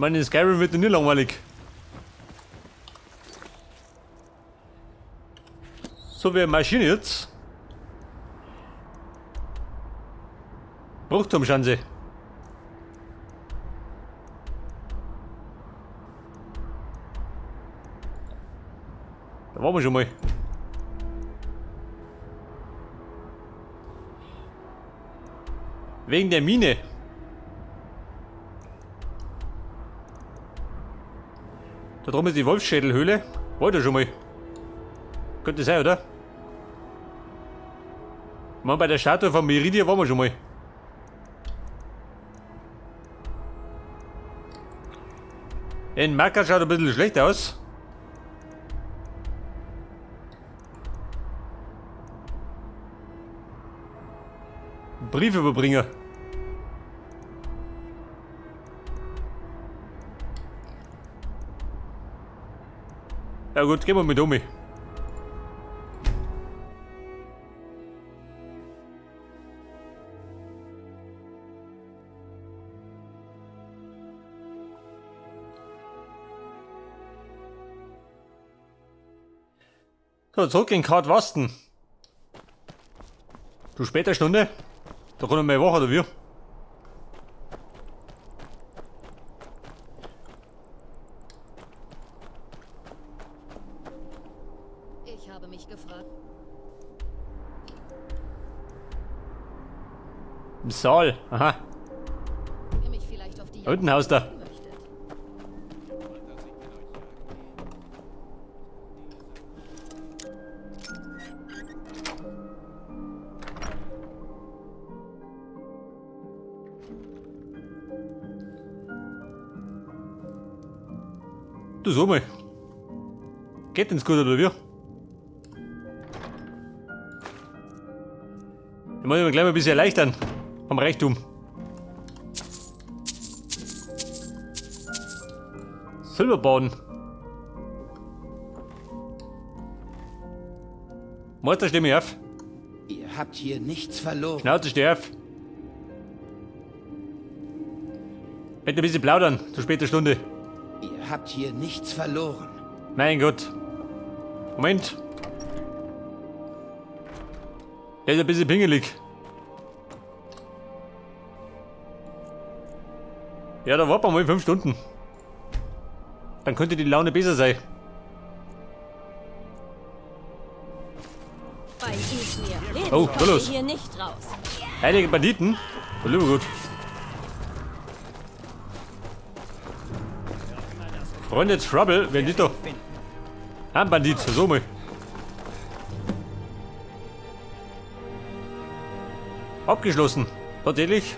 Ich meine, in Skyrim wird nie langweilig. So, wir marschieren jetzt. Bruchturmschanze. Da waren wir schon mal. Wegen der Mine. Da drüben ist die Wolfsschädelhöhle. Wollte ich schon mal. Könnte sein, oder? Ich meine, bei der Statue von Meridia waren wir schon mal. In Marka schaut ein bisschen schlecht aus. Briefüberbringer. Ja gut, gehen wir mit um. So, zurück in Karthwasten. Zu später Stunde. Da kommt noch mehr Woche, oder wie? Ich habe mich gefragt. Im Saal, aha. Ihr mich vielleicht auf die Da unten haust er. Jagd möchtet. Du so mal. Geht ins gut oder wie? Ich muss mir gleich mal ein bisschen erleichtern. Vom Reichtum. Silberbaden. Meister, steh mich auf. Ihr habt hier nichts verloren. Schnauze, steh auf. Hätte ein bisschen plaudern, zu später Stunde. Ihr habt hier nichts verloren. Mein Gott. Moment. Der ist ein bisschen pingelig. Ja, da warten wir mal 5 Stunden. Dann könnte die Laune besser sein. Bei Ismir. Oh, Kommt da los. ihr hier nicht raus. Heilige Banditen. Oh, lieber gut. Freunde Trouble, wer nicht da? Ein Bandit, so mal. Abgeschlossen. Tatsächlich.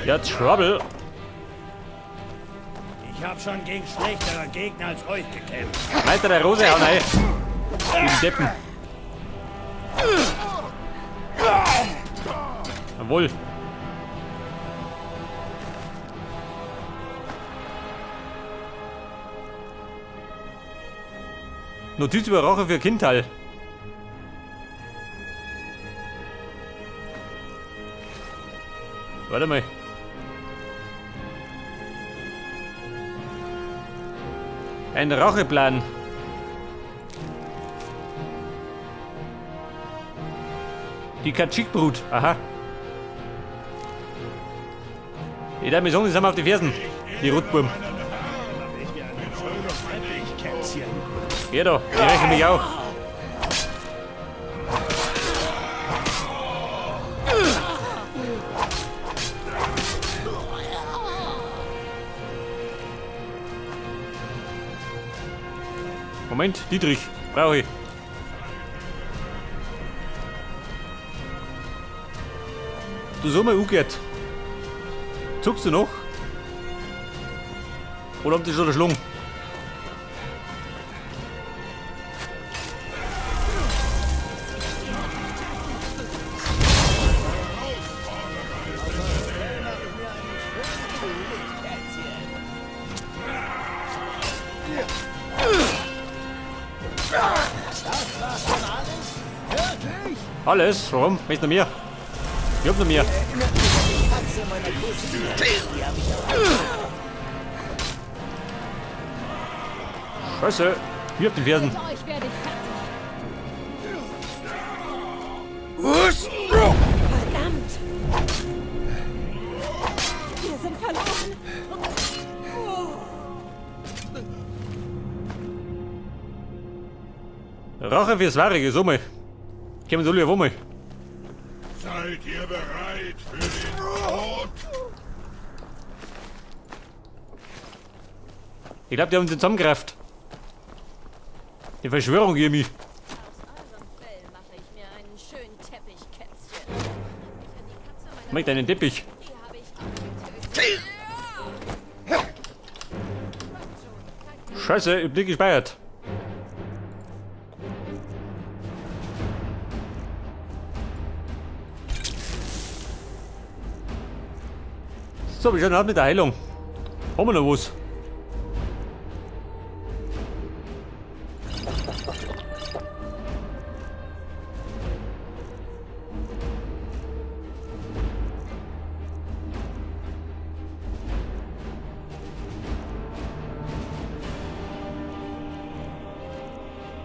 Ja, Trouble. Ich hab schon gegen schlechtere Gegner als euch gekämpft. Weiter der Rose hauen rein. Die Deppen. Jawohl. Notiz über Rache für Kindtal. Warte mal. Ein Racheplan. Die Katschikbrut. Aha. Ich darf mir sagen, die sind mir auf die Fersen. Die Rotburm. Ja da, die rächen mich auch. Moment, Dietrich, brauche ich. Du so mal umgekehrt. Zuckst du noch? Oder habt ihr schon erschlungen? Das war schon alles? Wirklich? Alles? Warum? Möchtest du noch mehr? Ich hab noch mehr. Erinnert mich an die Katze meiner Cousine. Die habe ich auch. Scheiße. Hier auf den Fersen. Mit euch werde ich fertig. Verdammt! Wir sind verloren. Rache fürs Warige, so mal. Kommen Sie alle auf einmal. Seid ihr bereit für den Tod? Ich glaube, die haben sie zusammengerafft. Die Verschwörung gegen mich. Aus eurem Fell mache ich mir einen schönen Teppich, Kätzchen. Mich an die Katze meiner Mach einen Teppich. Die habe ich auch getötet. Scheiße, ich hab nicht gespeichert. So, wir schauen aus mit der Heilung. Haben wir noch was?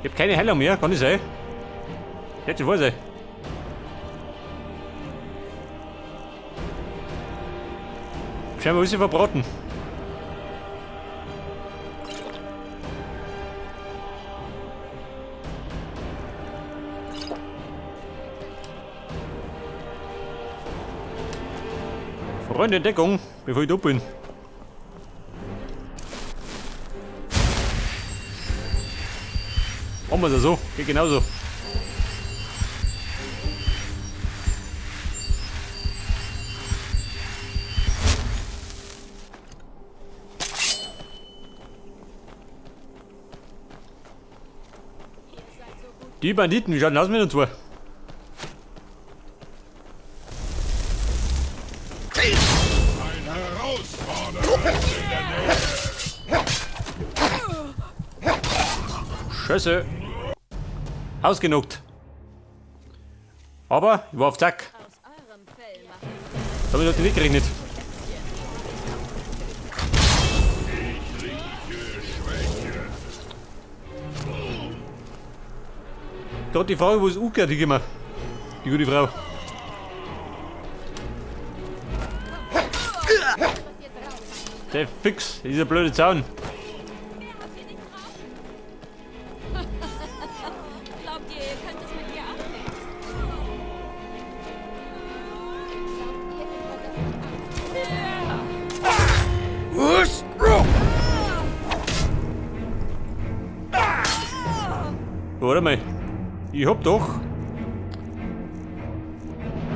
Ich hab keine Heilung mehr, kann ich sein? Hätte wohl sein. Scheinbar ist sie verbraten. Freunde, Entdeckung, bevor ich da bin. Machen wir es so, geht genauso. Die Banditen, wie schauen aus mit uns zwei? Ein Herausforderer ist in der Nähe. Scheiße. Ausgenuckt. Aber ich war auf Zack. Aus eurem Fell mache ich Damit hat die nicht gerechnet. Ich rieche Schwäche. Da hat die Frage, wo ist Uka, die gehen wir. Die gute Frau. Der Fix, dieser blöde Zaun. Glaubt ihr, ihr könnt es mit mir aufnehmen? Warte mal. Ich hab doch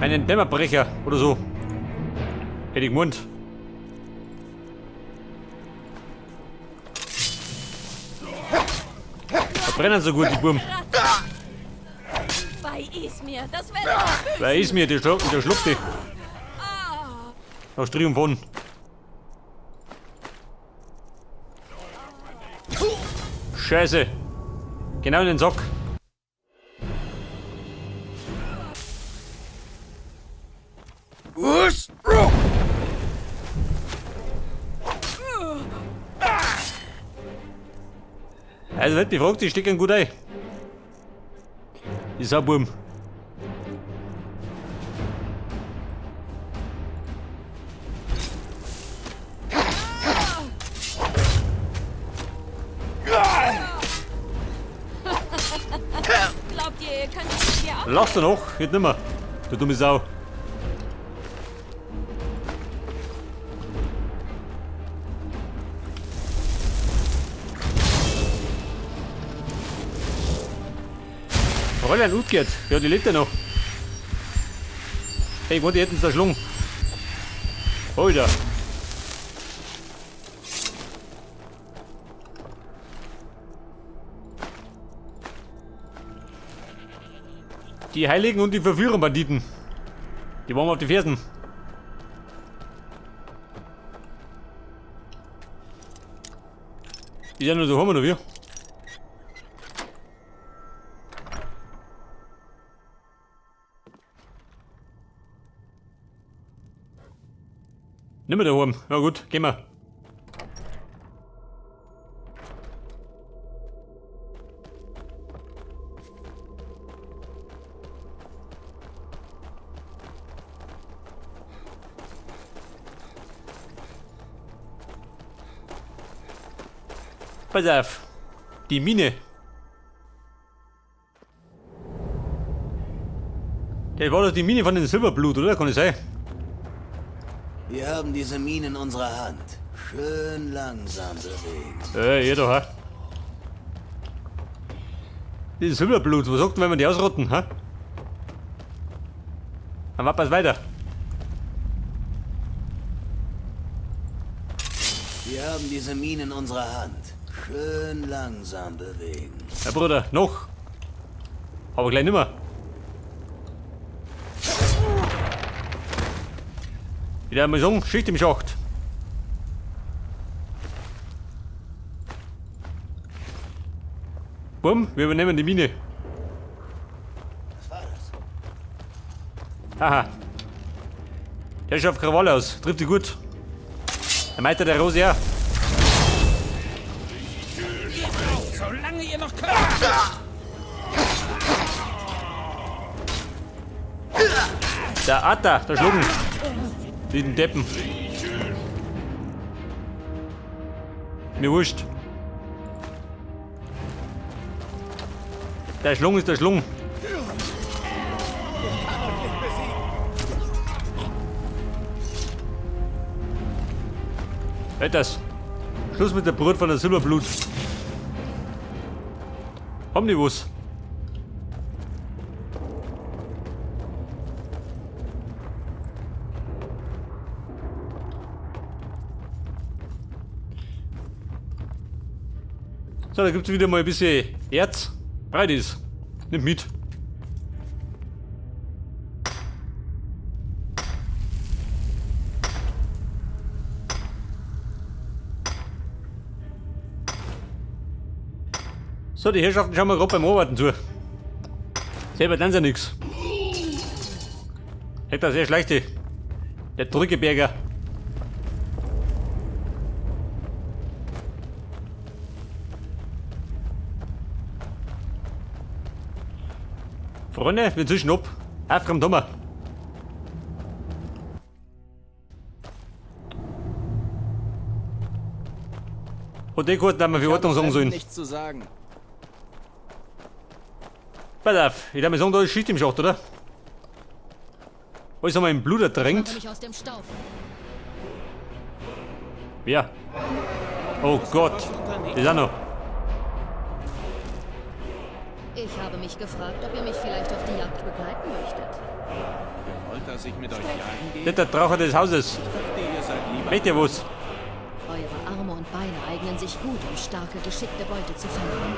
einen Dämmerbrecher oder so. Hätte ich gemeint. Verbrennen so gut, die Buben. Bei Ismir, das werde ich büßen. Bei Ismir, der schluckt die. Nach Triumph von. Scheiße. Genau in den Sack. Also, wenn die fragt, die stecken gut ein. Die Sauburm. Glaubt ihr, ihr könnt es mit mir aufnehmen? Lachst du noch? Geht nimmer. Du dumme Sau. Fräulein Utgert, ja, die lebt ja noch. Hey, ich wollte, die hätten es erschlungen. Alter. Die Heiligen und die Verführerbanditen. Die wollen wir auf die Fersen. Die sind nur so, haben wir noch wir. Nimmer daheim. Na gut, gehen wir. Pass auf. Die Mine. Der war doch die Mine von den Silberblut, oder? Kann das sein? Wir haben diese Mine in unserer Hand. Schön langsam bewegen. Ihr doch, hä? Die Silberblut, was sagt denn, wenn wir die ausrotten, hä? Dann machen wir's weiter. Wir haben diese Mine in unserer Hand. Schön langsam bewegen. Ja, Bruder, noch. Aber gleich nimmer. Wieder mal sagen, Schicht im Schacht. Bumm, wir übernehmen die Mine. Was war das? Aha. Der schaut auf Krawall aus. Trifft die gut. Der Meister der Rose, ja. Solange ihr noch könnt! Der Atta, der Schlucken. Den Deppen. Mir wurscht. Der Schlung ist der Schlung. Das. Schluss mit der Brut von der Silberblut. Haben die was? So, da gibt's wieder mal ein bisschen Erz. Breit ist. Nimm mit. So, die Herrschaften schauen wir gerade beim Arbeiten zu. Selber dann ja nix. Hätte das sehr schlechte. Der Drückeberger. Freunde, wir zwischen ab. Auf kommt Thomas. Hat eh gehört, dass wir für Ordnung sagen sollen. Nichts zu sagen. Pass auf, ich darf mir sagen, da ist Schicht im Schacht, oder? Alles haben wir im Blut ertränkt. Mache mich aus dem Staub. Wer? Oh Gott, das ist auch noch. Ich habe mich gefragt, ob ihr mich vielleicht auf die Jagd begleiten möchtet. Ihr wollt, dass ich mit euch jagen gehe? Nicht der Drache des Hauses. Ich dachte, ihr seid lieber... Möcht ihr was? Eure Arme und Beine eignen sich gut, um starke, geschickte Beute zu fangen.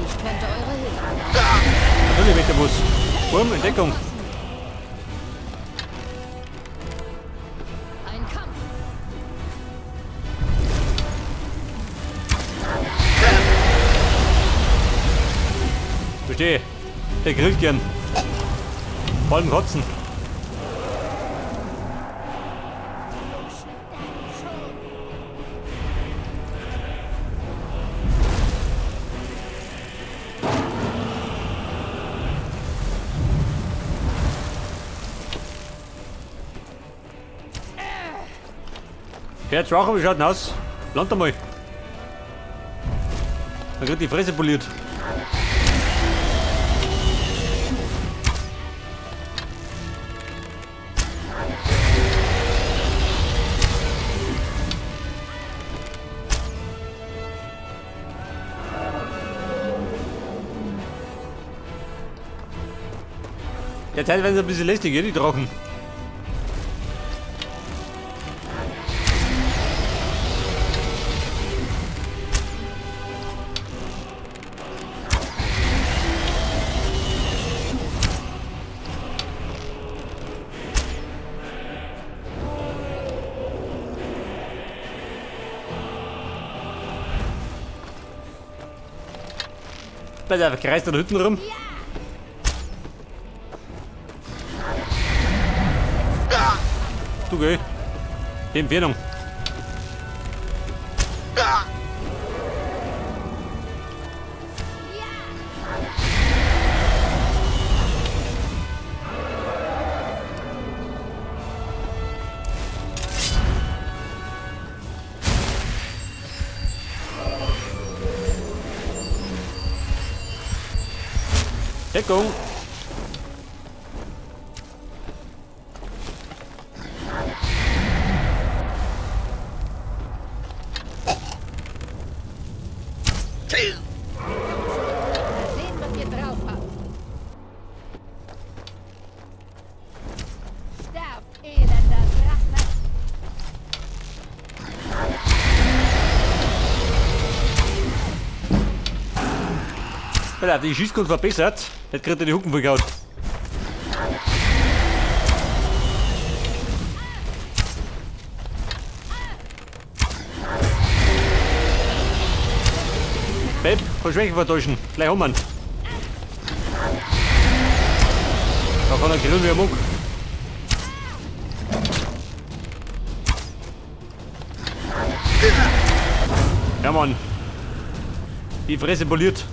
Ich könnte eure Hilfe brauchen. Natürlich möcht ihr was. Wurm in Deckung. Ein Kampf. Verstehe. Der grillt gern. Vor allem Kotzen. Herr Drache, wie schaut denn aus? Land einmal. Dann kriegt die Fresse poliert. Derzeit werden sie ein bisschen lästig, die Drachen. Pass auf, kreist da hinten rum. Du geh. Die Empfehlung. Deckung! Mal sehen, was ihr drauf habt. Sterbt, elender Drache! Alter, die Schießkunst verbessert. Jetzt kriegt er die Hucken vollgehauen. Babe, kann Schwäche vertäuschen. Gleich haben wir ihn. Da kann er grillen wie ein Muck. Ja, Mann. Die Fresse poliert.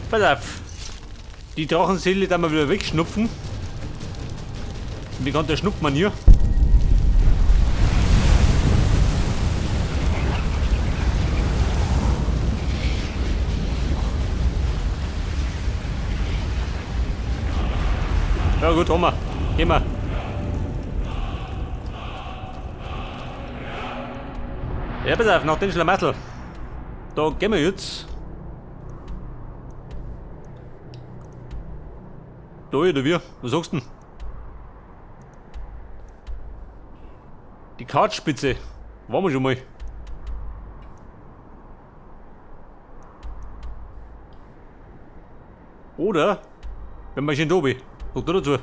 Pass auf. Die Drachenseele da mal wieder wegschnupfen. Wie kann der Schnupfmann hier? Ja gut, haben wir. Gehen wir. Ja, pass auf, nach den Schlamassel. Da gehen wir jetzt. Da oder wir? Was sagst du denn? Die Kartspitze. Waren wir schon mal. Oder, wenn wir schön da bin. Sag du dazu.